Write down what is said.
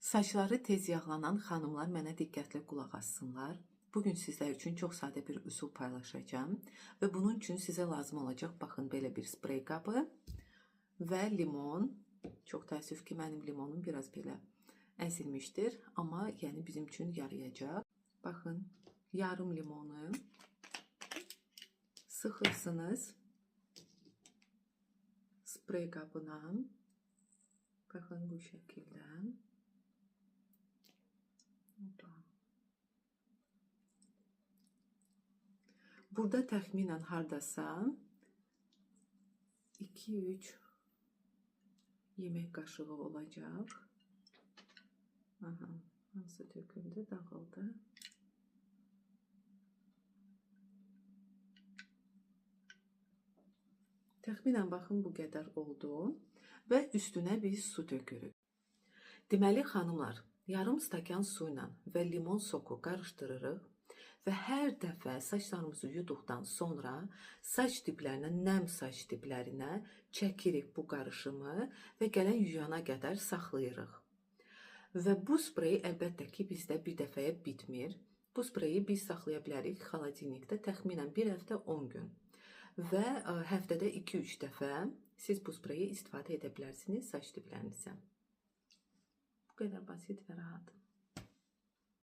Saçları tez yağlanan xanımlar mənə diqqətlə qulaq assınlar. Bugün sizlər üçün çox sadə bir üsul paylaşacağam və bunun üçün sizə lazım olacaq, baxın, belə bir sprey qabı və limon. Çox təəssüf ki, mənim limonum biraz belə əzilmişdir, amma yəni bizim üçün yarayacaq. Baxın, yarım limonu sıxırsınız sprey qabına. Baxın, bu şəkildə. Burada təxminən hardasa 2-3 yemək qaşığı olacaq. Aha, hamısı töküldü, dağıldı. Təxminən baxın, bu qədər oldu və üstünə biz su tökürük. Deməli, xanımlar, yarım stəkan su ilə və limon soku qarışdırırıq və hər dəfə saçlarımızı yuduqdan sonra saç diblərinə, nəm saç diblərinə çəkirik bu qarışımı və gələn yuyana qədər saxlayırıq. Və bu sprey əlbəttə ki, bizdə bir dəfəyə bitmir. Bu spreyi biz saxlaya bilərik xolodilnikdə təxminən bir həftə 10 gün. Və həftədə 2-3 dəfə siz bu spreyi istifadə edə bilərsiniz saç diblərinizə. Bu qədər basit və rahat.